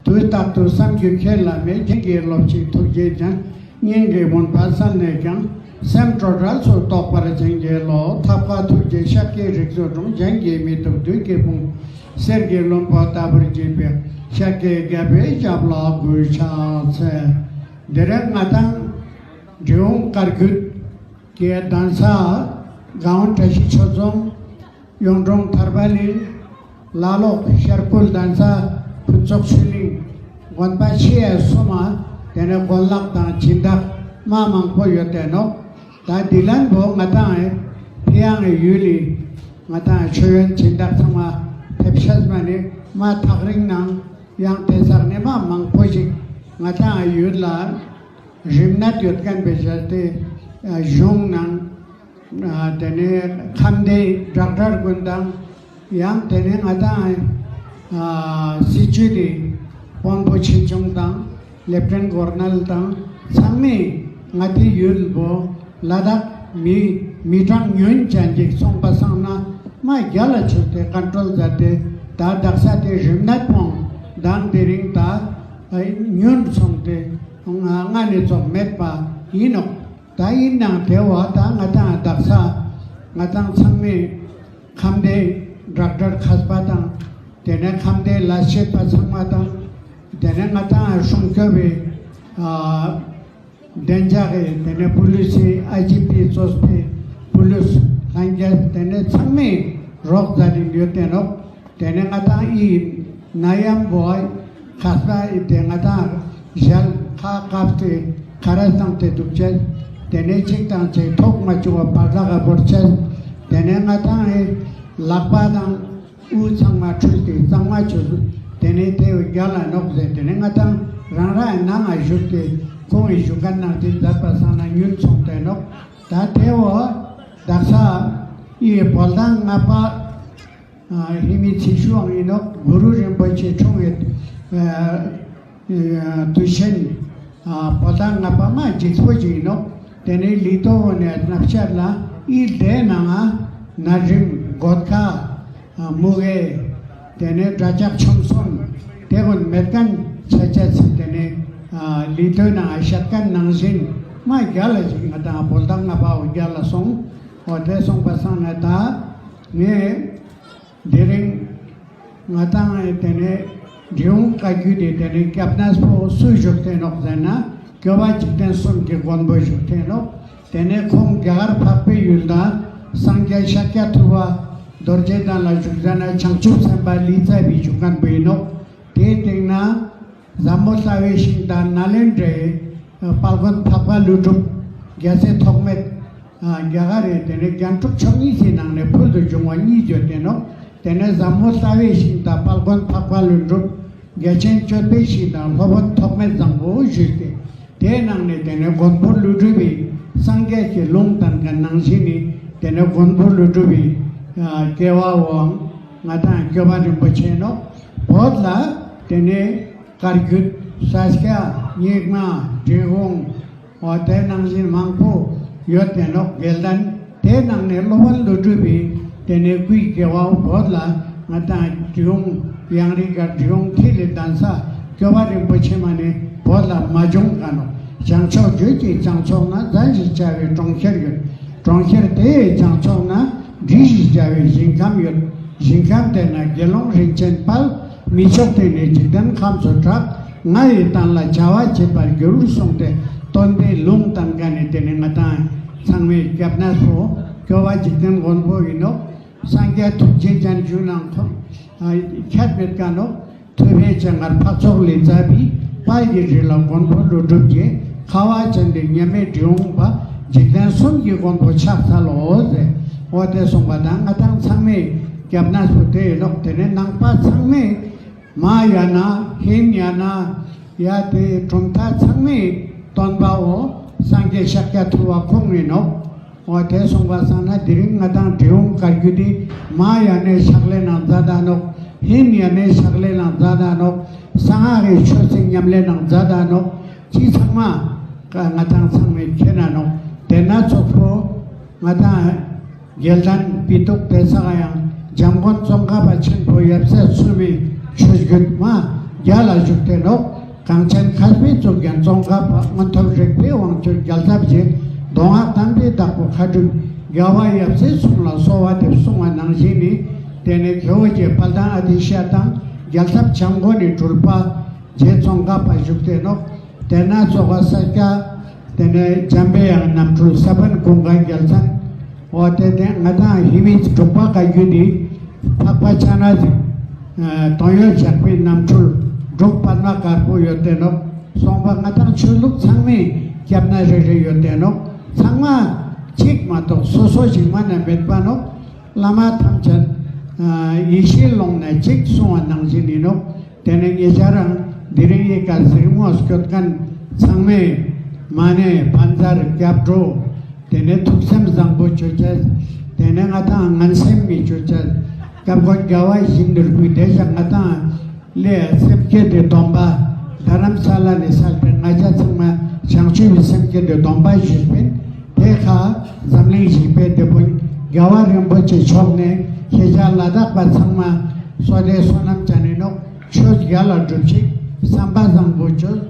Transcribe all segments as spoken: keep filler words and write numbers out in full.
དུས་རྟག་ཏུ་བསམ་རྒྱུ་ཁས་བླངས་མེད། བྱིན་གྱིས་རློབ་ཅིང་ཐུགས་རྗེས་བྱིན། སྙིང་གི་མུན་པ་བསལ་ནས་ཀྱང་། སེམས་སྤྲོ་བྲལ་སུ་རྟོགས་པར་བྱིན་གྱིས་རློབས། ཐབས་མཁས་ཐུགས་རྗེ་ཤཱཀྱའི་རིགས་སུ་འཁྲུངས། གཞན་གྱིས་མི་ཐུབ་བདུད་ཀྱི་དཔུང་། གསེར་གྱི་ལྷུན་པོ་ལྟ་བུར་བརྗིད་པའི། ཤཱཀྱའི་རྒྱལ་པོའི་ཞབས་ལ་གུས་ཕྱག་འཚལ། དེ་རིང་ང་དང་འབྲི་གུང་བཀའ་བརྒྱུད་ཀྱི་གདན་ས་གངས་བཀྲ་ཤིས་ཆོས་རྫོང་། གཡུང་དྲུང་ཐར་པ་གླིང་། ལ་ལོག་ཤར་སྐུལ་གདན་ས། ཕུན་ཚོགས་ཆོས་གླིང་། དགོན་པ་ཆེ་ཡ་གསུམ་མ། དེ་ནས་དགོན་ལག་དང་སྦྱིན་བདག་མ་མང་པོ་ཡོད་དེ་ནོག། ད་འདི་ལན་པོ་ང་དང་ཕི་ཡང་ཡུལ་ལི་ང་དང་ཆོས་ཡོན་སྦྱིན་བདག་ཚང་མ་ཕེབས་ཤེས་མ་ནི་མ་ཐག་རིང་ནང་ཡང་དེ་ཟག་ནས་མ་མང་པོ་ཞིག་ང་དང་ཡུལ་ལ་རིམ་ནད་ཡོད་མཁན་པའི་ཞལ་ཏེ་གཞུང་ནང་། ཨ་དེ་ནས་ཁམས་བདེ་ཌོག་ཊར་ཀུན་དང་། ཡང་དེ་ནས་ང་དང་ཨ་སྲིད་བྱུས་དེ་དཔོན་པོ་ཆེ་ཆུང་དང་ལེབ་ཊེན་ནཊ་གོར་ནེལ་དང་ཚང་མས་ང་དེ་ཡུལ་པོ་ལ་དྭགས་མི་མི་གྲངས་ཉུང་ཅན་ཅིག་སོང་པ་སང་ན་མ་རྒྱལ་ལ་ཆུག་སྟེ་ཀོན་ཊོལ་མཛད་དེ་ད་དག་ས་དེ་རིམ་ནད་པོ་མདང་དེ་རིང་ད་ཨ་ཉུང་སོང་སྟེ་ང་ནི་ཙོགས་མེད་པ་ཡིན་ནོག། ད་ཡིན་ནའང་དེ་བ་ད་ང་དང་དག་ས་ང་དང་ཚང་མས་ཁམས་བདེ་ཌོག་ཊར་མཁས་པ་དང་དེ་ནས་ཁམས་བདེ་ལས་བྱེད་པ་ཚང་མ་དང་དེ་ནས་ང་དང་སྲུང་སྐྱོབ་པའི་ཨ་བདེ་འཇགས་ཀྱི་དེ་ནས་པུ་ལིས་སི་ཨའི་ཇི་པི་གཙོས་པའི་པུ་ལིས་ལྷན་རྒྱས་དེ་ནས་ཚང་མས་རོགས་མཛད་དེ་ཡོད་དེ་ནོག། དེ་ནས་ང་དང་ཨི་ནད་ཡམས་པོ་ཁ་ས་ཨི་དེ་ང་དང་ཞལ་ཁ་བཀབ་སྟེ་ཁ་རས་བཏང་སྟེ་འདུག་ཅེས། དེ་ནས་གཅིག་དང་གཅིག་ཐུག་མ་བཅུག་པ་བར་ཐག་ག་བོར་ཅེས། དེ་ནས་ང་དང་ཨི་ལག་པ་དང་དབུ་ཚང་མ་འཁྲུད་དེ་གཙང་མ་བཅུག་དེ་ནས་དེ་བོ་རྒྱལ་ལ་ནོག་ཟེར། དེ་ནས་ང་དང་རང་རང་ནང་ང་བཞུགས་ཏེ་ཁོང་གི་བཞུགས་མཁན་ནང་དེ་མཛད་པ་སང་ན་ཉུང་སོང་སྟེ་ནོག། ད་དེ་བོ་དག་ས་ཨི་བོད་ཟླ་ལྔ་པ། ཨ་ཧེ་མའི་ཚེས་བཅུའང་ཡིན་ནོག། གུ་རུ་རིན་པོ་ཆེ་འཁྲུངས་པའི་ཨ་ཨ་དུས་ཆེན་ཨ་བོད་ཟླ་ལྔ་པ་མ་འཇིགས་པོ་ཞིག་ཡིན་ནོག། དེ་ནས་ལི་ཏོ་བོ་ནས་སྣབས་ཆར་ལ་ཨི་དེ་ནང་ང་ནད་རིམས་གོད་ཁ་ཨ་མུ་གེ་དེ་ནས་འདྲ་ཆགས་ཆོམ་གསུམ་དེ་ཀུན་མེད་མཁན་ཆ་ཆ་ཚིག། དེ་ནས་ཨ་ལི་ཏོའི་ནང་ང་བཤད་མཁན་ནང་བཞིན་མ་རྒྱལ་ལ་ཞིག་ང་དང་བོད་ཟླ་ལྔ་པ་བོ་རྒྱལ་ལ་སོང་། འོ་དེ་སོང་པ་སང་ན་ད་ངས། དེ་རིང་ང་དང་ངི་དེ་ནས་འབྲི་གུང་བཀའ་བརྒྱུད་དེ་དེ་ནས་སྐྱབས་གནས་པོ་སུ་བཞུགས་ཏེ་ནོག་ཟེར་ན་སྐྱོབ་པ་འཇིག་རྟེན་གསུམ་གྱི་མགོན་པོ་བཞུགས་ཏེ་ནོག། དེ་ནས་ཁོང་རྒྱ་གར་འཕགས་པའི་ཡུལ་ན་སངས་རྒྱས་ཤཱཀྱ་ཐུབ་པ་རྡོ་རྗེ་གདན་ལ་བཞུགས་ཟེར་ན་བྱང་ཆུབ་སེམས་དཔའ་ལི་ཙ་བི་བཞུགས་མཁན་པོ་ཡིན་ནོག། དེའི་སྟེང་ན། ཟབ་མོ་ལྟ་བའི་ཤིང་རྟ་ནཱ་ལེནྡྲའི་དཔལ་མགོན་འཕགས་པ་ཀླུ་སྒྲུབ་རྒྱལ་སྲས་ཐོགས་མེད་རྒྱ་གར་རི་དེ་ནས་རྒྱན་དྲུག་མཆོག་གཉིས་ཀྱི་ནང་ནས་ཕུལ་དུ་བྱུང་བ་གཉིས་ཡོད་དེ་ནོག། དེ་ནས་ཟབ་མོ་ལྟ་བའི་ཤིང་རྟ་དཔལ་མགོན་འཕགས་པ་ཀླུ་སྒྲུབ། རྒྱ་ཆེན་སྤྱོད་པའི་ཤིང་རྟ་སློབ་དཔོན་ཐོགས་མེད་བཟང་པོ་ཞུས་ཏེ། དེའི་ནང་ནས་དེ་ནས་མགོན་པོ་ཀླུ་སྒྲུབ་པའི་སངས་རྒྱས་ཀྱི་ལུང་བསྟན་མཁན་ནང་བཞིན་ནི་དེ་ནས་མགོན་པོ་ཀླུ་སྒྲུབ་པའི་སྐྱེ་བ་བོའང་ང་དང་སྐྱོབ་པ་རིན་པོ་ཆེ་ནོག། བོད་ལ་དེ་ནས། བཀའ་བརྒྱུད། ས་སྐྱ། རྙིང་མ། འབྲི་གུང་། འོ་དེ་ནང་བཞིན་མང་པོ་ཡོད་དེ་ནོག། དགེ་ལྡན། དེ་ནང་ནས་སློབ་དཔོན་ཀླུ་སྒྲུབ་པའི་དེ་ནས་སྐུའི་དགེ་བ་བོད་ལ་ང་དང་འབྲི་གུང་། ཡང་རི་ག་འབྲི་གུང་ཐིག་ལེ་གདན་ས་སྐྱོབ་པ་རིན་པོ་ཆེ་མ་ནས་བོད་ལ་མ་བྱུང་ག་ནོག། བྱང་ཕྱོགས་བརྗོད་ཀྱི་བྱང་ཕྱོགས་ན་མཛའ་ཞིང་བྱ་བའི་གྲོང་ཁྱེར་ཡོད། གྲོང་ཁྱེར་དེའི་བྱང་ཕྱོགས་ན་འབྲི་ཞིང་བྱ་བའི་ཞིང་ཁམས་ཡོད། ཞིང་ཁམས་དེ་ན་དགེ་སློང་རིན་ཆེན་དཔལ། མི་མཆོག་དེ་ནི་འཇིག་རྟེན་ཁམས་སུ་གྲགས། ང་ཡི་དོན་ལ་བྱ་བ་བྱེད་པར་འགྱུར་གསུངས་ཏེ་སྟོན་པའི་ལུང་བསྟན་མཁན་ནི་དེ་ནི་ང་དང་ཚང་མའི་སྐྱབས་གནས་པོ་སྐྱོབ་པ་འཇིག་རྟེན་མགོན་པོ་ཡིན་ནོག། སངས་རྒྱས་ཐུགས་རྗེ་ཅན་ཞུ་ནང་ཁོང་ཁྱད་མེད་མཁན་ནོག། ཐུབ་པའི་སྤྱན་སྔར་འཕགས་ཚོགས་ལས་ཛ་བི། དཔལ་གྱི་རི་ལ་མགོན་པོ་ཀླུ་སྒྲུབ་ཀྱི། ཁ་བ་ཅན་དེ་མཉམ་མེད་འབྲི་གུང་པ། འཇིག་རྟེན་གསུམ་གྱི་མགོན་པོ་ཕྱག་འཚལ་ལོ་ཟེར། འོ་དེ་གསུངས་པ་དང་ང་དང་ཚང་མའི་སྐྱབས་གནས་པོ་དེ་ཡིན་ནོག། དེ་ནས་ནང་པ་ཚང་མས་མ་ཡ་ན་ཧིན་ཡ་ན་ཡ་དེ་གྲུབ་མཐའ་ཚང་མའི་སྟོན་པ་བོ་སངས་རྒྱས་ཤཱཀྱ་ཐུབ་པ་ཁོང་ཡིན་ནོག། འོ་དེ་གསུངས་པ་སང་ན་དེ་རིང་ང་དང་འབྲི་གུང་བཀའ་བརྒྱུད་དེ་མ་ཡ་ནའི་ཕྱག་ལེན་ནང་མཛད་ད་ནོག། ཧིན་ཡ་ནའི་ཕྱག་ལེན་ནང་མཛད་ད་ནོག། གསང་སྔགས་ཀྱི་ཆོས་ཚིག་ཉམས་ལེན་ནང་མཛད་ད་ནོག། ཅི་ཚང་མ་ང་དང་ཚང་མས་མཁྱེན་ན་ནོག། དེ་ན་ཚོགས་པོ་ང་དང་དགེ་ལྡན་པི་ཏུག་དེ་ས་ག་ཡང་འཇམ་མགོན་ཙོང་ཁ་པ་ཆེན་པོ་ཡབ་སྲས་གསུམ་མའི་ཆོས་བརྒྱུད་མ་ རྒྱལ་ལ་བཞུགས་ཏེ་ནོག། གངས་ཅན་མཁས་པའི་གཙུག་རྒྱན་ཙོང་ཁ་པ། མངོན་མཐོ་རིག་པའི་དབང་ཕྱུག་རྒྱལ་ཚབ་རྗེ། མདོ་སྔགས་དམ་པའི་བདག་པོ་མཁའ་འགྲོ་རྒྱལ་བ་ཡབ་སྲས་གསུམ་ལ་གསོལ་བ་འདེབས་གསུང་བ་ནང་བཞིན་ནི། དེ་ནས་ཁྱེའུ་རྗེ་དཔལ་ལྡན་ཨ་ཏི་ཤ་དང་རྒྱལ་ཚབ་བྱམས་མགོན་ནི་སྤྲུལ་པ་རྗེ་ཙོང་ཁ་པ་བཞུགས་ཏེ་ནོག། དེ་ན་ཙོགས་ས་སྐྱ་དེ་ནས་འཇམ་པའི་དབྱངས་རྣམ་འཕྲུལ་ས་བོན་ཀུན་དགའ་རྒྱལ་མཚན། འོ་དེ་དེ་ང་དང་ཧི་མི་འབྲུག་པ་བཀའ་བརྒྱུད་དེ་འཕགས་པ་ཕྱག་ན་རྡོ་ཡོན་ཞགས་པའི་རྣམ་འཕྲུལ་འབྲུག་པདྨ་དཀར་པོ་ཡོད་དེ་ནོག། སོང་པ་ང་དང་ཆོས་ལུགས་ཚང་མའི་སྐྱབས་གནས་རེ་རེ་ཡོད་དེ་ནོག། ཚང་མ་གཅིག་མ་གཏོགས་སོ་སོ་ཞིག་མ་ན་མེད་པ་ནོག། བླ་མ་ཐམས་ཅད་ཡེ་ཤེས་ཀློང་ནས་གཅིག་གསུང་བ་ནང་བཞིན་ཡིན་ནོག། དེ་ནས་ངེད་ཅག་རང་དེ་རིང་ཡི་ག་གཟིགས་མོ་སྐྱོད་མཁན་ཚང་མས་མ་ནས་བན་ཛར་སྐྱབས་འགྲོ། དེ་ནས་ཐུགས་སེམས་བཟང་པོ་ཅོ་ཅེས། དེ་ནས་ང་དང་ངན་སེམས་མི་ཅོ་ཅེས། སྐྱབས་མགོན་རྒྱལ་བ་ཡིད་བཞིན་ནོར་བུའི་དེ་ཞག་ང་དང་ལས་སེམས་བསྐྱེད་དེ་སྡོམ་པ་རྡ་རམ་ས་ལ་ནས་སལ་ཏེ་ང་ཅག་ཚང་མ་བྱང་ཆུབ་ཀྱི་སེམས་བསྐྱེད་དེ་སྡོམ་པ་ཞུས་པིན། དེ་ཁ་འཛམ་གླིང་གཞིས་པའི་དེད་དཔོན་རྒྱལ་བ་རིན་པོ་ཆེ་མཆོག་ནས་ཁྱེད་ཅག་ལ་དྭགས་པ་ཚང་མ་བསོད་བདེ་བསོད་ནམས་ཅན་ནི་ནོག། ཆོས་རྒྱལ་ལ་སྒྲུབ་ཅིག། བསམ་པ་བཟང་པོ་ཅོས།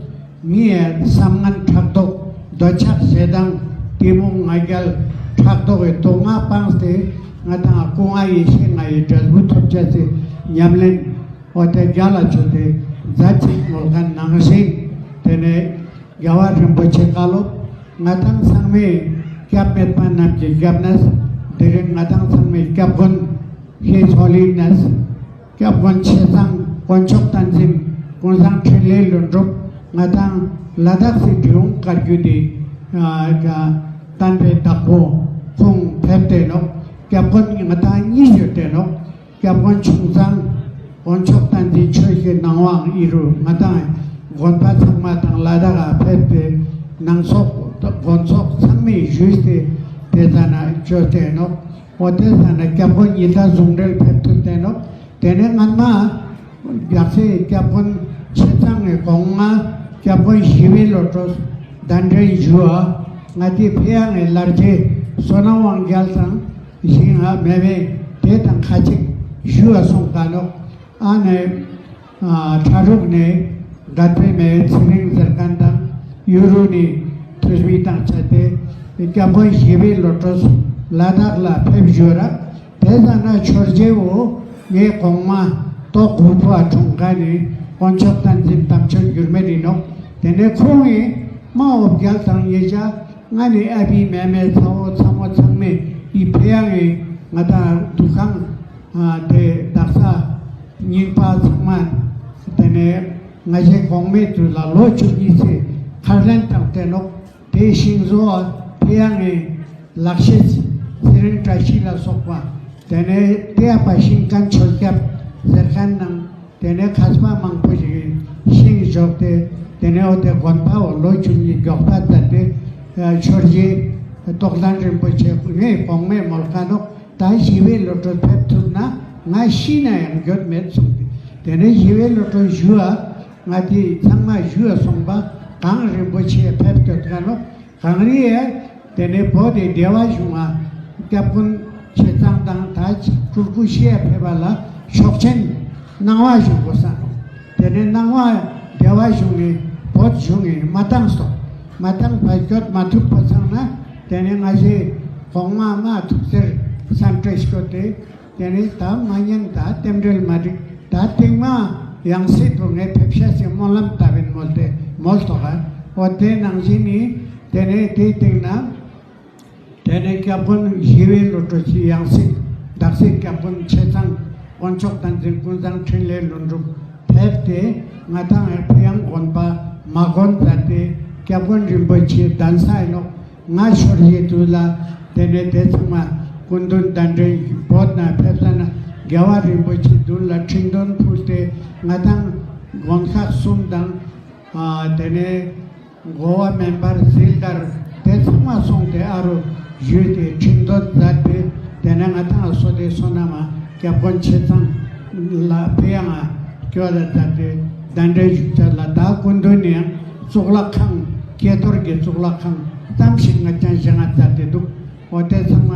མི་ཡི་བསམ་ངན་ཕྲག་དོག་འདོད་ཆགས་ཞེ་སྡང་གཏི་མུག་ང་རྒྱལ་ཕྲག་དོག་གི་དུག་ལྔ་སྤངས་ཏེ་ང་དང་སྐུ་ལྔ་ཡེ་ཤེས་ལྔ་ཡི་འབྲས་བུ་ཐོབ་ཅེས་སི་ཉམས་ལེན། འོ་དེ་རྒྱལ་ལ་ཆོས་དེ་མཛད་ཅིག་མོལ་མཁན་ནང་བཞིན། དེ་ནས་རྒྱལ་བ་རིན་པོ་ཆེ་བཀའ་སློབ། ང་དང་ཚང་མའི་སྐྱབས་མེད་པ་རྣམས་ཀྱི་སྐྱབས་གནས། དེ་རིང་ང་དང་ཚང་མའི་སྐྱབས་མགོན་ཤེས་ཚོགས་གླིང་ནས་སྐྱབས་མགོན་ཆེ་ཚང་དཀོན་མཆོག་བསྟན་འཛིན་ཀུན་བཟང་འཕྲིན་ལས་ལྷུན་གྲུབ། ང་དང་ལ་དྭགས་སི་འབྲི་གུང་བཀའ་བརྒྱུད་དེ་བསྟན་པའི་བདག་པོ་ཁོང་ཕེབས་ཏེ་ནོག། སྐྱབས་མགོན་ང་དང་གཉིས་ཡོད་དེ་ནོག། སྐྱབས་མགོན་ཆུང་ཚང་དཀོན་མཆོག་བསྟན་འཛིན་ཆོས་ཀྱི་སྣང་བ་ཨི་རུ་ང་དང་དགོན་པ་ཚང་མ་དང་ལ་དྭགས་ཕེབས་ཏེ་ནང་ཚོགས་དགོན་ཚོགས་ཚང་མའི་ཞུས་ཏེ་དེ་ཟ་ན་བཅོས་ཏེ་ནོག། འོ་དེ་ཟ་ན་སྐྱབས་མགོན་ཉི་ཟླ་ཟུང་འབྲེལ་ཕེབས་ཐུབ་ཏེ་ནོག། དེ་ནས་སྔན་མ་རྒྱལ་སྲས་སྐྱབས་མགོན་ཆེ་ཚང་ངི་གོང་མ་སྐྱབས་མགོན་ཞི་བའི་བློ་གྲོས་གདན་འདྲེན་ཞུ་བ་ང་དེ་ཕེ་ཡང་ངི་ལར་རྗེ་བསོད་ནམས་དབང་རྒྱལ་དང་ཞིང་ཧ་མེ་མེ་དེ་དང་ཁ་ཅིག་ཞུ་བ་སོང་ག་ནོག། ཨ་ནེ་ཨ་ཁྲ་རུག་ནས་དགའ་ལྡན་མའི་ཚེ་རིང་ཟེར་མཁན་དང་ཡུ་རུ་ནས་ཐོས་མི་དང་བཅས་ཏེ་སྐྱབས་མགོན་ཞི་བའི་བློ་གྲོས་ལ་དྭགས་ལ་ཕེབས་ཞུ་ར། དེ་ཟ་ན་ཆོས་རྗེ་བོ་ངའི་གོང་མ་ཏོག་དགུ་པོ་ཨ་འཁྲུངས་མཁན་ནི་དཀོན་མཆོག་བསྟན་འཛིན་དམ་ཆོས་འགྱུར་མེད་ཡིན་ནོག། དེ་ནས་ཁོང་ངི་མ་འོབ་རྒྱལ་དང་ཉེ་ཆ་ང་ནི་ཨ་བི་མེ་མེ་ཚ་བོ་ཚ་མོ་ཚང་མས་ཨི་ཕེ་ཡང་ངི་ང་དང་འདུ་ཁང་ཨ་དེ་དག་ས་རྙིང་པ་ཚང་མ་དེ་ནས་ང་ཞའི་གོང་མའི་དུས་ལ་ལོ་བཅུ་གཉིས་ཚེ་མཁར་ལེན་དང་བསྟེན་ནོག། དེ་ཤིང་བཟོ་བ་ཕེ་ཡང་ངི་ལག་ཤེས་ཚེ་རིང་བཀྲ་ཤིས་ལ་སོགས་པ་དེ་ནས་དེ་ཡ་པ་ཤིང་མཁན་ཆོས་སྐྱབས་ཟེར་མཁན་ནང་དེ་ནས་མཁས་པ་མང་པོ་ཞིག་ཤིང་བཞོགས་ཏེ་དེ་ནས་འོ་དེ་དགོན་པ་བོ་ལོ་བཅུ་གཉིས་མགྱོགས་པ་མཛད་དེ་ཆོས་རྗེ་རྟོགས་ལྡན་རིན་པོ་ཆེ་ངའི་གོང་མའི་མོལ་ཁ་ནོག། ད་ཞི་བའི་བློ་གྲོས་ཕེབས་ཐུབ་ན་ང་ཤི་ན་ཡང་འགྱོད་མེད་གསུངས་ཏེ། དེ་ནས་ཞི་བའི་བློ་གྲོས་ཞུ་བ་ང་དེ་ཚང་མ་ཞུ་བ་སོང་པ་གངས་རིན་པོ་ཆེ་ཕེབས་སྐྱོད་མཁན་ནོག། གངས་རི་ཡས་དེ་ནས་བོད་དེ་བདེ་བ་བྱུང་བ་སྐྱབས་མགོན་ཆེ་ཚང་དང་ད་སྤྲུལ་སྐུ་ཤི་ཡ་ཕེབས་པ་ལ་ཆོག་མཆན་གནང་བ་ཞུ་དགོས་ས་ནོག། དེ་ནས་གནང་བ་བདེ་བ་བྱུང་ནས་བོད་བྱུང་ནས་མ་བཏང་སོང་། མ་བཏང་པ་སྐྱོད་མ་ཐུབ་པ་ཚང་ན་དེ་ནས་ང་ཞའི་གོང་མ་མ་ཐུགས་སེར་སེམས་ཁྲལ་སྐྱོད་དེ། དེ་ནས་ད་མ་ཉན་ད་རྟེན་འབྲེལ་མ་འགྲིག། ད་སྟིང་མ་ཡང་སྲིད་དུ་ངས་ཕེབས་ཤ་ཟེར་སྨོན་ལམ་བཏབ་པིན་མོལ་ཏེ་མོལ་ཏོག་ག། འོ་དེ་ནང་བཞིན་ནི་དེ་ནས་དེའི་སྟེང་ན་དེ་ནས་སྐྱབས་མགོན་ཞི་བའི་བློ་གྲོས་ཀྱི་ཡང་སྲིད་བདག་སྲིད་སྐྱབས་མགོན་ཆེ་ཚང་དཀོན་མཆོག་བསྟན་འཛིན་ཀུན་བཟང་འཕྲིན་ལས་ལྷུན་གྲུབ་ཕེབས་ཏེ་ང་དང་ངི་ཕེ་ཡང་དགོན་པ་མ་དགོན་མཛད་དེ་སྐྱབས་མགོན་རིན་པོ་ཆེ་གདན་ས་ཡིན་ནོག། ང་ཤོར་ཡི་དུས་ལ་དེ་ནས་དེ་ཚང་མ་སྐུ་མདུན་གདན་འདྲེན་བོད་ན་ཕེབས་ས་ན་རྒྱལ་བ་རིན་པོ་ཆེ་མདུན་ལ་ཁྲི་འདོན་ཕུལ་ཏེ་ང་དང་དགོན་ཁག་གསུམ་དང་ཨ་དེ་ནས་འགོ་བ་མེ་འབར་ཟིལ་དར་དེ་ཚང་མ་སོང་སྟེ་ཨ་རུ་བཞུགས་ཏེ་ཁྲི་འདོན་མཛད་དེ་དེ་ནས་ང་དང་བསོད་བདེ་བསོད་ནམས་སྐྱབས་མགོན་ཆེ་ཚང་ལ་ཕེ་ཡང་སྐྱོད་ལ་མཛད་དེ་གདན་འདྲེན་ཞུ་ཆ་ལ་ད་སྐུ་མདུན་ནས་གཙུག་ལག་ཁང་ཀྱེ་ཐོར་གྱི་གཙུག་ལག་ཁང་ཙམ་ཞིག་ང་ཅང་བཞེངས་ང་མཛད་དེ་འདུག། འོ་དེ་ཚང་མ་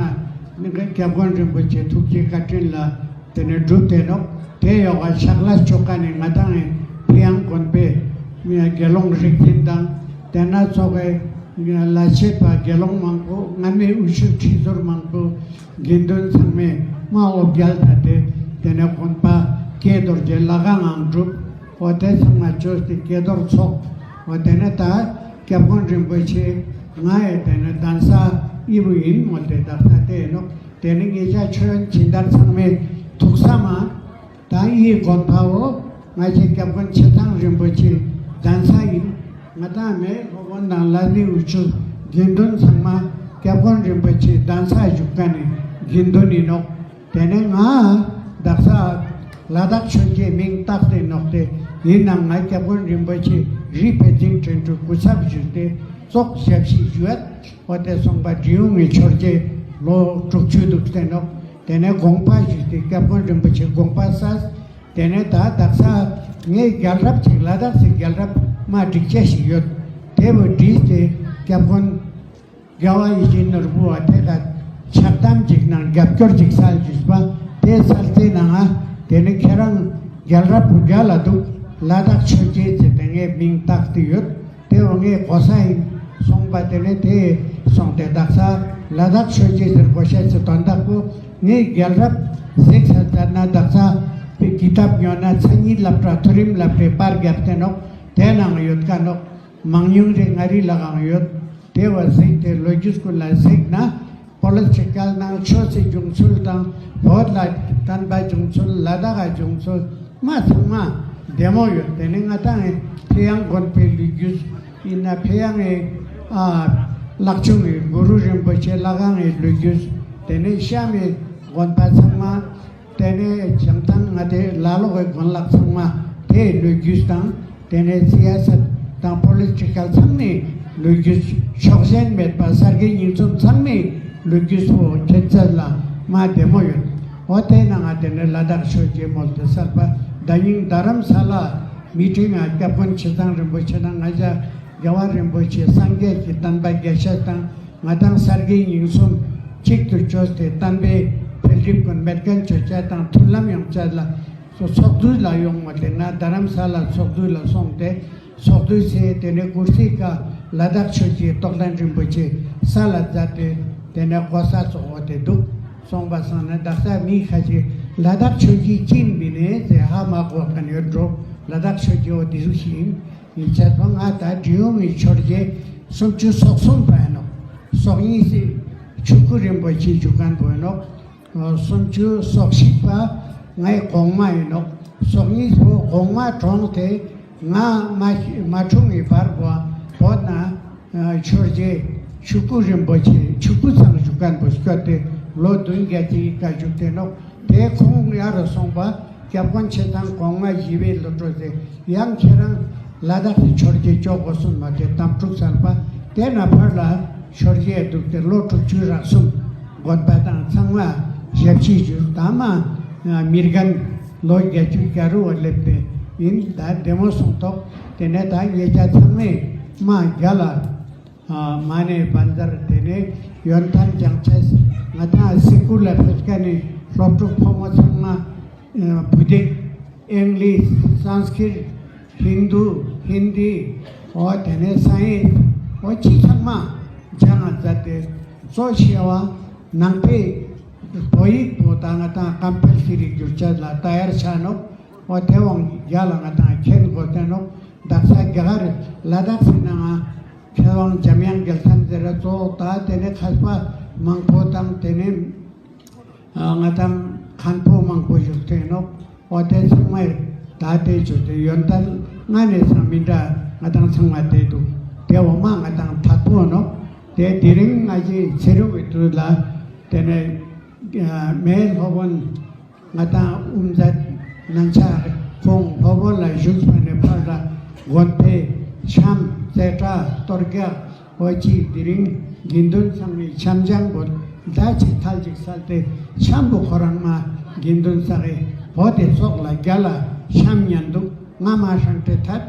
ནི་སྐྱབས་མགོན་རིན་པོ་ཆེ་ཐུགས་རྗེ་བཀའ་དྲིན་ལ་དེ་ནས་གྲུབ་སྟེ་ནོག། དེ་ཡོག་ག་ཕྱག་ལས་ཆོ་ག་ནི་ང་དང་ངི་ཕེ་ཡང་ དགོན་པའི་དགེ་སློང་རིག་འཛིན་དང་དེ་ན་ཙོགས་སི་ལ་ཆེ་བ་དགེ་སློང་མང་པོ་སྔ་མའི་འུ་ཆོ་ཁྲི་ཟུར་མང་པོ་དགེ་འདུན་ཚང་མས་མ་འོ་བརྒྱལ་ད་དེ་དེ་ནས་དགོན་པ་ཀྱེ་རྡོ་རྗེ་ལྷ་ཁང་ངང་གྲུབ། འོ་དེ་ཚང་མ་བཅོས་ཏེ་ཀྱེ་རྡོར་ཚོགས། འོ་དེ་ནས་ད་སྐྱབས་མགོན་རིན་པོ་ཆེ་ང་ཡི་དེ་ནས་གདན་ས་ཨི་བོ་ཨིན་མོལ་ཏེ་དག་ས་དེ་ཨིན་ནོག། དེ་ནས་ངེད་ཅག་མཆོད་ཡོན་སྦྱིན་བདག་ཚང་མས་ཐུགས་བསམ་མ་ད་ཨི་དགོན་པ་བོ་ང་ཅག་སྐྱབས་མགོན་ཆེ་ཚང་རིན་པོ་ཆེ་གདན་ས་ཨིན། ང་དང་མེ་སློབ་དཔོན་དང་ལ་ནི་འུ་ཆོ་དགེ་འདུན་ཚང་མ་སྐྱབས་མགོན་རིན་པོ་ཆེ་གདན་ས་བཞུགས་མཁན་ནི་དགེ་འདུན་ཨིན་ནོག། དེ་ནས་ང་དག་ས་ལ་དྭགས་ཆོས་རྗེ་མིང་བཏགས་ཏེ་ནོག་སྟེ་ཨིན་ནའང་ང་སྐྱབས་མགོན་རིན་པོ་ཆེ་རིག་པའི་རྫིང་ཕྲན་དུ་སྐུ་ཚབ་ཞུས་ཏེ་ཙོགས་ཞབས་ཕྱི་ཞུ་ཡ། འོ་དེ་སོང་པ་འབྲི་གུང་གི་ཆོས་རྗེ་ལོ་དྲུག་ཅུ་འདུག་སྟེ་ནོག། དེ་ནས་དགོངས་པ་ཞུས་ཏེ་སྐྱབས་མགོན་རིན་པོ་ཆེ་དགོངས་པ་གསལ། དེ་ནས་ད་དག་ས་ངའི་རྒྱལ་རབས་ཅིག་ལ་དྭགས་སི་རྒྱལ་རབས་མ་བསྒྲིགས་ཅེས་ཤིག་ཡོད། དེ་བོ་བསྒྲིགས་ཏེ་སྐྱབས་མགོན་རྒྱལ་བ་ཡིད་བཞིན་ནོར་བུ་བ་དེ་ག་ཕྱག་དམ་ཅིག་ནང་རྒྱབ་སྐྱོར་ཅིག་སལ་ཞུས་པ་དེ་སལ་ཏེ་ནང་ང་དེ་ནས་ཁྱེད་རང་རྒྱལ་རབས་བོ་རྒྱལ་ལ་འདུག། ལ་དྭགས་ཆོས་རྗེ་ཟེར་ཏེ་ངའི་མིང་བཏགས་ཏེ་ཡོད། དེ་བོ་ངའི་གོ་ས་ཨིན་སོང་པ་དེ་ནས་དེ་སོང་སྟེ་དག་ས་ལ་དྭགས་ཆོས་རྗེ་ཟེར་གོ་ཤེས་སི་དོན་དག་པོ་ངའི་རྒྱལ་རབས་གཟིགས་ས་ཙ་ན་དག་ས་པའི་ཀི་ཏབ་ཉོ་ན་མཚན་ཉིད་སློབ་གྲྭ་མཐོ་རིམ་སློབ་གྲྭའི་པར་རྒྱབ་སྟེ་ནོག། དེ་ནང་ཡོད་ཀ་ནོག། མང་ཉུང་རེ་ང་རི་ལ་གང་ཡོད། དེ་བོ་གཟིགས་ཏེ་ལོ་རྒྱུས་ཀུན་ལ་གཟིགས་ན་པོ་ལི་ཊི་ཀལ་ནང་ཆོས་སི་བྱུང་ཚུལ་དང་བོད་ལ་བསྟན་པ་བྱུང་ཚུལ་ལ་དྭགས་ཀ་བྱུང་ཚུལ་མ་ཚང་མ་བདེ་མོ་ཡོད། དེ་ནས་ང་དང་ཕེ་ཡང་དགོན་པའི་ལོ་རྒྱུས་ཨིན་ན་ཕེ་ཡང་ཨ་ལྷག་ཆུང་གི་གུ་རུ་རིན་པོ་ཆེ་ལྷ་ཁང་གི་ལོ་རྒྱུས། དེ་ནས་ཤམ་མི་དགོན་པ་ཚང་མ། དེ་ནས་བྱང་ཐང་ང་དེ་ལ་ལོག་གི་དགོན་ལག་ཚང་མ་དེའི་ལོ་རྒྱུས་དང་དེ་ནས་སི་ཡ་སད་དང་པོ་ལི་ཊི་ཀལ་ཚང་མའི་ལོ་རྒྱུས་ཕྱོགས་ཞེན་མེད་པ་གསར་བརྗེ་ཉིས་གསུམ་ཚང་མའི་ལོ་རྒྱུས་པོ་ཁྱེད་ཚད་ལ་མ་བདེ་མོ་ཡོད། འོ་དེ་ནང་ང་དེ་ནས་ལ་དྭགས་ཆོས་རྗེ་མོལ་ཏེ་གསལ་པ་ད་ཉིང་རྡ་རམ་ས་ལ་མི་ཊིང་ང་སྐྱབས་མགོན་ཆེ་ཚང་རིན་པོ་ཆེ་དང་ང་ཅག་རྒྱལ་བ་རིན་པོ་ཆེ་སངས་རྒྱས་ཀྱི་བསྟན་པ་རྒྱས་ཤེས་དང་ང་དང་གསར་བརྗེ་ཉིས་གསུམ་གཅིག་ཏུ་བཅོས་ཏེ་བསྟན་པའི་འཕེལ་འགྲིབ་ཀུན་མེད་མཁན་བཅོ་ཅེས་དང་མཐུན་ལམ་ཡོང་ཅེས་ལ་ཚོགས་འདུ་ལ་ཡོང་མོལ་ཏེ་ང་རྡ་རམ་ས་ལ་ཚོགས་འདུ་ལ་སོང་སྟེ་ཚོགས་འདུ་ཚེ་དེ་ནས་ཀུར་སི་ཀ་ལ་དྭགས་ཆོས་རྗེ་རྟོགས་ལྡན་རིན་པོ་ཆེ་ས་ལ་མཛད་དེ་དེ་ནས་གོ་ས་ཚོགས་འོ་དེ་འདུག་སོང་པ་སང་ན་དག་ས་མི་ཁ་ཅིག་ལ་དྭགས་ཆོས་རྗེ་ཅི་ཨིན་མི་ནས་ཟེར་ཧ་མ་གོ་མཁན་ཡོད་འགྲོ། ལ་དྭགས་ཆོས་རྗེ་འོ་དེ་ཟུག་ཞིག་ཨིན། ཡིན་ཚད་པ་ང་ད་འབྲི་གུང་གི་ཆོས་རྗེ་སུམ་ཅུ་སོ་གསུམ་པ་ཨིན་ནོག། སོ་གཉིས་སི་ཆོས་སྐུ་རིན་པོ་ཆེ་བཞུགས་མཁན་པོ་ཨིན་ནོག། སུམ་ཅུ་སོ་གཅིག་པ་ངའི་གོང་མ་ཨིན་ནོག། སོ་གཉིས་པོ་གོང་མ་གྲོངས་ཏེ་ང་མ་མ་འཁྲུངས་པའི་བར་བོ་བོད་ན་ཆོས་རྗེ་ཆོས་སྐུ་རིན་པོ་ཆེ་ཆོས་སྐུ་ཚང་བཞུགས་མཁན་པོ་སྐྱོད་དེ་ལོ་བདུན་བརྒྱད་ཅིག་ག་བཞུགས་ཏེ་ནོག། དེ་ཁོང་ཡར་སོང་པ་སྐྱབས་མགོན་ཆེ་ཚང་གོང་མ་ཞི་བའི་བློ་གྲོས་ཏེ་ཡང་ཁྱེད་རང་ལ་དྭགས་སི་ཆོས་རྗེ་ཅོ་དགོས་སུན་མ་དེ་དམ་ཕྲུག་ཚར་པ་དེ་ན་ཕར་ལ་ཆོས་རྗེ་འདུག་སྟེ་ལོ་དྲུག་ཅུ་རག་གསུམ་དགོན་པ་དང་ཚང་མ་ཞབས་ཕྱི་ཞུས། ད་མ་མི་རྒན་ལོ་བརྒྱད་ཅུ་གྱ་རུ་བ་སླེབས་ཏེ་ཨིན། ད་བདེ་མོ་སོང་ཐོག། དེ་ནས་ད་ངེད་ཅག་ཚང་མས་མ་རྒྱ་ལ་མ་ནེ་བན་ཛར་དེ་ནས་ཡོན་ཏན་སྦྱང་ཅེས་ང་དང་སི་ཀུལ་ལ་ཕེབས་མཁན་ནི་སློབ་ཕྲུག་ཕོ་མོ་ཚང་མ་བུ་དིག་ཨིང་ལིཤ་སཾསྐྲྀཏ་ཧིན་དུ་ཧིན་དི་འོ་དེ་ནས་སའེནྶ་འོ་ཅི་ཚང་མ་སྦྱང་ང་མཛད་དེ་གཙོ་ཆེ་བ་ནང་པའི་བོད་ཡིག་པོ་ད་ང་དང་ཀམ་པལ་སི་རི་བསྒྱུར་ཅེས་ལ་ཏ་ཡར་ཆ་ནོག། འོ་དེ་བོ་རྒྱ་ལ་ང་དང་མཁྱེན་དགོས་ཏེ་ནོག། དག་ས་རྒྱ་གར་ལ་དྭགས་སི་ནང་ང་མཁས་དབང་འཇམ་དབྱངས་རྒྱལ་མཚན་ཟེར་ར་གཙོ་བོ་ད་དེ་ནས་མཁས་པ་མང་པོ་དང་དེ་ནས་ང་དང་མཁན་པོ་མང་པོ་བཞུགས་ཏེ་ནོག། འོ་དེ་ཚང་མས་ད་དེ་བརྗོད་དེ་ཡོན་ཏན་ང་ནས་སང་མི་འདྲ་ང་དང་ཚང་མ་དེ་འདུག། དེ་འོ་མ་ང་དང་དག་པོ་ནོག། དེ་དེ་རིང་ང་ཞིག་ཚེ་རིང་བའི་དུས་ལ་དེ་ནས་མེ་སློབ་དཔོན་ང་དང་དབུ་མཛད་ནང་ཆ་ཁོང་སློབ་དཔོན་ལ་བཞུགས་པ་ནས་ཕར་ལ་དགོན་པའི་འཆམ་རྩེ་གྲ་གཏོར་རྒྱག་འོ་ཅི་དེ་རིང་དགེ་འདུན་ཚང་མའི་འཆམ་སྦྱང་བོ་ད་ཅིག་ཐལ་ཅིག་སལ་ཏེ་འཆམ་བོ་ཁོ་རང་མ་དགེ་འདུན་ས་གི་བོ་དེ་ཙོགས་ལ་རྒྱ་ལ་འཆམ་ཉན་འདུག། ང་མ་ཧྲང་ཏེ་ཐད་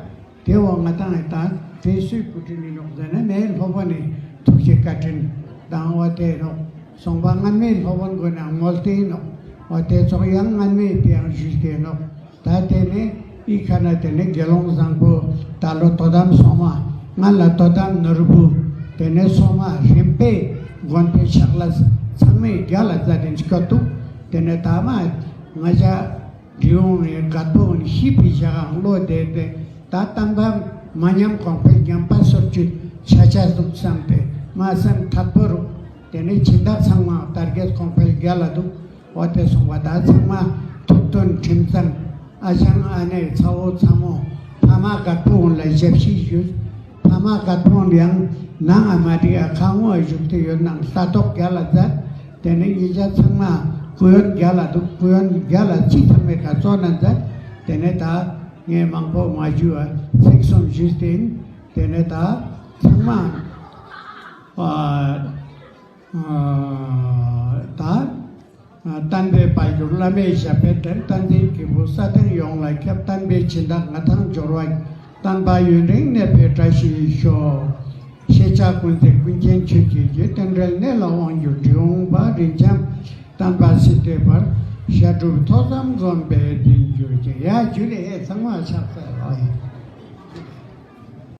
དེ་འོ་ང་དང་ཨེ་ད་དེ་སུའི་བུ་ཁྲིད་ནི་ནོག་ཟེར་ན་མེ་སློབ་དཔོན་ནི་ཐུགས་རྗེ་བཀའ་དྲིན་དང་འོ་དེ་ནོག། སོང་པ་སྔན་མེ་སློབ་དཔོན་གོ་ནང་མོལ་ཏེ་ནོག། འོ་དེ་ཙོགས་ཡང་སྔན་མེ་དེ་ཡང་ཞུས་ཏེ་ནོག། ད་དེ་ནས་ དེའི་ཁ་ན་དེ་ནས་དགེ་སློང་བཟང་པོ་ད་ལོ་དོ་དམ་སོ་མ། ང་ལ་དོ་དམ་ནོར་བུ། དེ་ནས་སོ་མ་རིམ་པས་དགོན་པའི་ཕྱག་ལས་ཚང་མས་རྒྱ་ལ་མཛད་དེ་སྐྱོད་འདུག་དེ་ནས་ད་མ་ང་ཅག་འབྲི་གུང་ནས་རྒད་པོ་ཤི་བའི་ཞག་གང་བློ་བདེ་སྟེ་ད་བསྟན་པ་མ་ཉམས་གོང་འཕེལ་ཉམས་པ་སོར་ཆུད་ཆ་ཆ་འདུག་བསམ་སྟེ་མ་སེམས་ཐད་པོ་རུ། དེ་ནས་སྦྱིན་བདག་ཚང་མ་དར་རྒྱས་གོང་འཕེལ་རྒྱ་ལ་འདུག་འོ་དེ་སོང་བ་ད་ཚང་མ་ཐུགས་མཐུན་ཁྲིམས་གཙང་། ཨ་ཞང་ཨ་ནེ་ཚ་བོ་ཚ་མོ་ཕ་མ་རྒད་པོ་འོན་ལ་ཞབས་ཕྱི་ཞུས། ཕ་མ་རྒད་པོ་འོན་ཡང་ནང་ང་མ་འགྲིག་ཨ་ཁ་ངོ་བཞུགས་ཏེ་ཡོད་ནང་ལྟ་རྟོག་རྒྱ་ལ་མཛད། དེ་ནས་ཉིན་ཞག་ཚང་མ་སྐུ་ཡོན་རྒྱ་ལ་འདུག་སྐུ་ཡོན་རྒྱ་ལ་ཅི་ཚང་མས་ག་ཚོད་ན་མཛད། དེ་ནས་ད་ངས་མང་པོ་མ་ཞུ་བ་ཚིག་གསུམ་ཞུས་ཏེ་ཡིན། དེ་ནས་ད་ཚང་མ་ཨ་ཨ་ད་བསྟན་པའི་དཔལ་འབྱོར་བླ་མེད་ཞབས་པད་བརྟན། བསྟན་འཛིན་སྐྱེས་བུ་ས་སྟེང་ཡོངས་ལ་ཁྱབ། བསྟན་པའི་སྦྱིན་བདག་མངའ་ཐང་འབྱོར་བ། བསྟན་པ་ཡུན་རིང་གནས་པའི་བཀྲ་ཤིས་ཤོག་ཤེས་བྱ་ཀུན་གཟིགས་ཀུན་མཁྱེན་ཆོས་ཀྱི་རྗེ། རྟེན་འབྲེལ་གནས་ལ་དབང་བསྒྱུར་འབྲི་གུང་པ། རིན་འཇམ་བསྟན་པ་སྲིད་མཐའི་བར། བཤད་སྒྲུབ་ཐོས་བསམ་སྒོམ་པས་འཛིན་གྱུར་ཅིག་ཡ་ཇུ་ལེ། ཨེ་ཚང་མ་ཕྱག་འཚལ་ལོ།